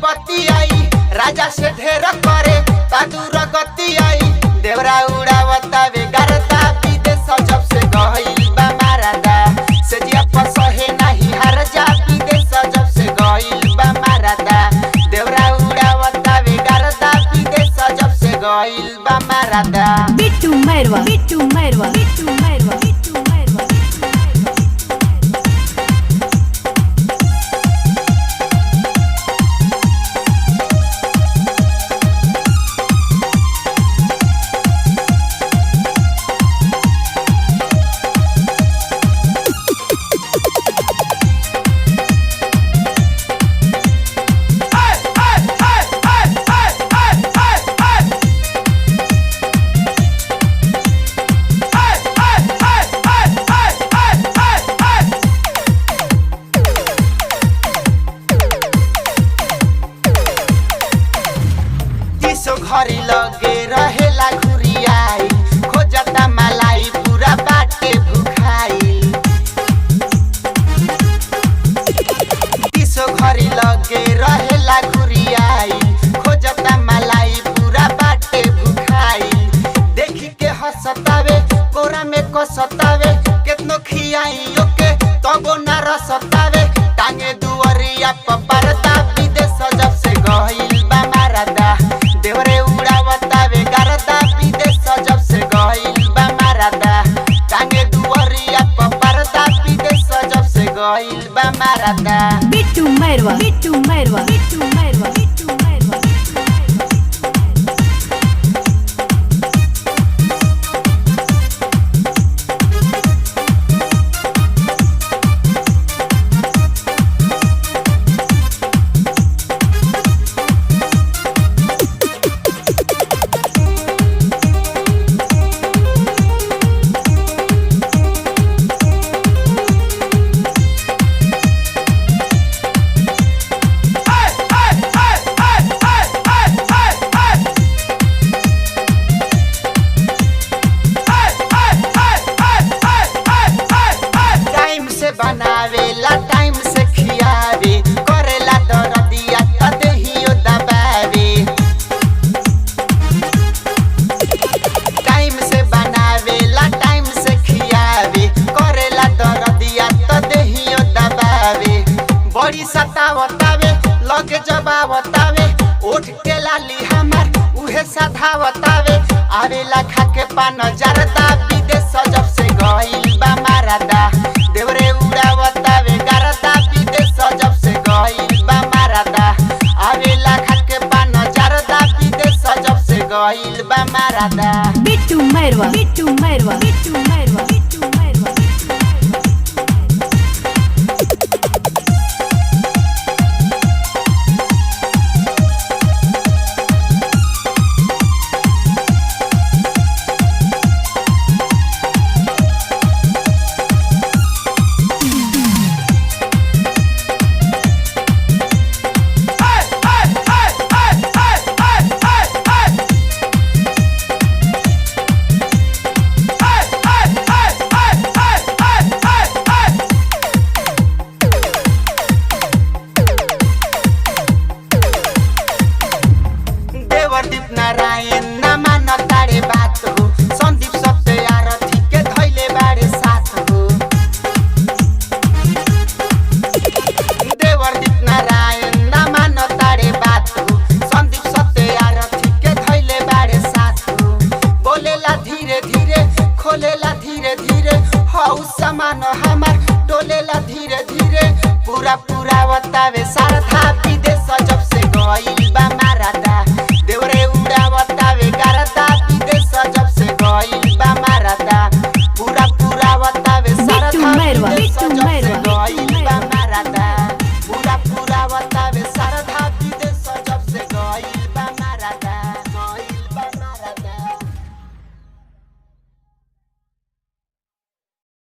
बतियाई, राजा से ढेर करे तादूर गतियाई। देवरा उड़ावतावे गरदा विदेश जब से गइल बा मारदा। सेजिया फसहे नाही हर जा विदेश जब से गइल बा मारदा। देवरा उड़ावतावे गरदा विदेश जब से गइल बा मारदा। बिट्टू मैरवा, बिट्टू मैरवा, बिट्टू मैरवा, बिट्टू मैरवा। तीसो घरी लगे रहेला घुरियाई, खोजता मलाई पूरा बाटे भुखाई। तीसो घरी लगे रहेला घुरियाई, खोजता मलाई पूरा बाटे भुखाई। देखी के हसतावे कोरा में कसतावे, केतनो खियाई ओके तबो ना रसतावे। टांगे दुअरिया पपरता विदेश जब से गइल बा मारदा। देवरे उड़ावतावे गरदा विदेश जब से गइल बा मारदा। टांगे दुअरिया पपरता विदेश जब से गइल बा मारदा। बिट्टू मैरवा, बिट्टू मैरवा, बिट्टू मैरवा, बिट्टू मैरवा। टाइम से बनावेला टाइम से खियावे, करेला दरदिया त देहियो दबावे। टाइम से बनावेला टाइम से खियावे, करेला दरदिया त देहियो दबावे। बड़ी सतावतावे लगे जबावतावे, उठ के लाली हमार उहे सधावतावे। आवेला खा के पान जरदा विदेश जब से गइल बा मारदा। देवरे उड़ावतावे गरदा विदेश जब से गइल बा मारदा। आवेला खा के पान जरदा विदेश जब से गइल बा मारदा। बिट्टू मैरवा, बिट्टू मैरवा, बिट्टू मैरवा, बिट्टू मैरवा। देवरदीप नारायण